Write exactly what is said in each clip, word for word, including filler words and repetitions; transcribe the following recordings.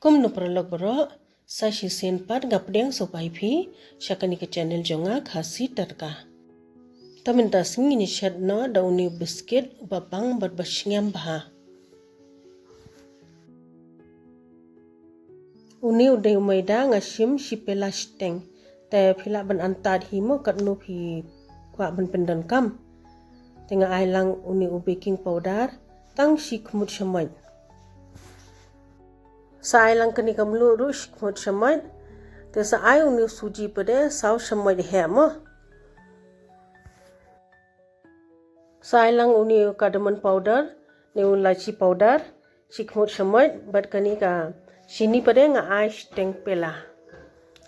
Kumno paralok baroh, sa shisien pat nga pdiang sngewbha ïa phi sha kane ka channel jong nga, Khasi Tadka. Te mynta sngi ngin ïa shet noh da une u biscuit uba bang bad ba sngem bha. Une u dei u maida, nga shim shi pela shiteng. Te phi lah ban antad hi mo katno phi kwah ban pyndonkam. Te nga ai lang une u baking powder tang shi khmut shamoit. Sa ai lang kane ka mluh ruh shi khmut shamoit. Te sa ai une u suji pat de saw shamoit heh mo. Sa ai lang une u cardamom powder, une u laichi powder shi khmut shamoit, bad kane ka shini pat de nga ai shiteng pela.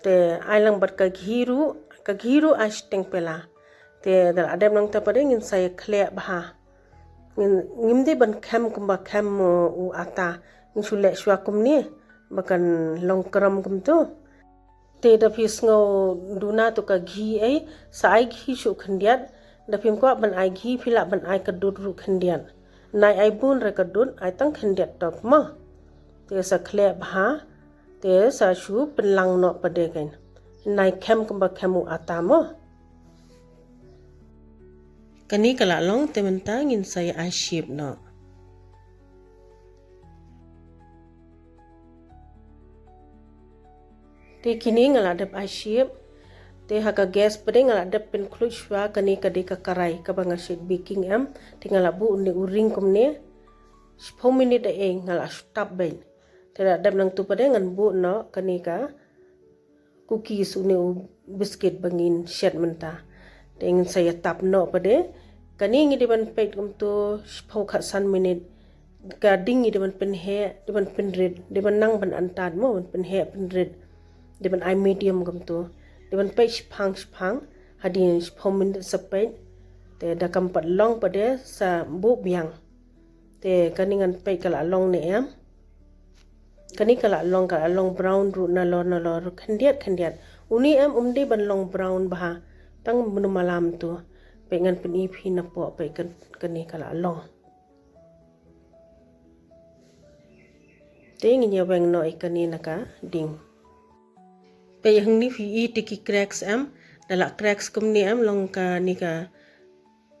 Te ai lang bad ka ghi ruh, ka ghi ruh ai shiteng pela. Te da la dep nangta pat de ngin sa ïa khleh bha. Ngim dei ban khem kumba khem u ata. Ngin shu leh shuwa kumne ba kan long krom kumto. Te da phi sngew duna to ka ghi ei, sa ai ghi shuh khyndiat. Da phim kwah ban ai ghi, phi lah ban ai ka dud ruh khyndiat. Nai ai bun re ka dud, ai tang khyndiat tok mo. Te sa khleh bha. Te sa shu pynlang noh pat de kein. Nai khem kumba khem u ata mo. Kane ka la long, te mynta ngin sa ïa ai shape noh. Te kine nga la dep ai shape. Te ha ka gas pat de nga la dep pynkhluit shuwa, kane ka dei ka karai kaba nga shet baking em. Te nga la buh une u ring kumne. Shiphew minit da ei nga la shu tap beit. Te la dep nangtu pat de ngan buh noh kane ka cookies, une u biscuit ba ngin shet mynta. Te ngin sa ïa tap noh pat de. Kane ngi dei ban peit kumto shiphew khatsan minit. Ka ding ngi dei ban pynheh, dei ban pynrit, dei ban nang ban antad mo, ban pynheh pynrit. Dei ban ai medium kumto. Dei ban peit shiphang shiphang hadien shiphew minit sa peit. Te da kam pat long pat de sa buh biang. Te kane ngan peit ka la long ne em. Kane ka la long, ka la long brown ruh nalor nalor khyndiat khyndiat. Une em um dei ban long brown bha. Tang mynno malam tu. Peit ngan pyni phi napoh, peit kan, kane ka la long. Te ngin ïa weng noh ïa kane na ka ding. Peit hangne phi i te ki cracks em. Da la cracks kumne em, long kane ka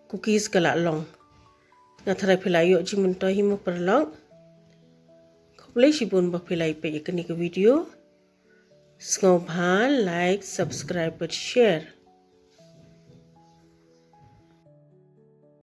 cookies ka la long. Nga tharai phi la ïoh jingmyntoi hi mo paralok. Khublei shibun ba phi la ïa peit ïa kane ka video. Sngewbha like, subscribe bad share.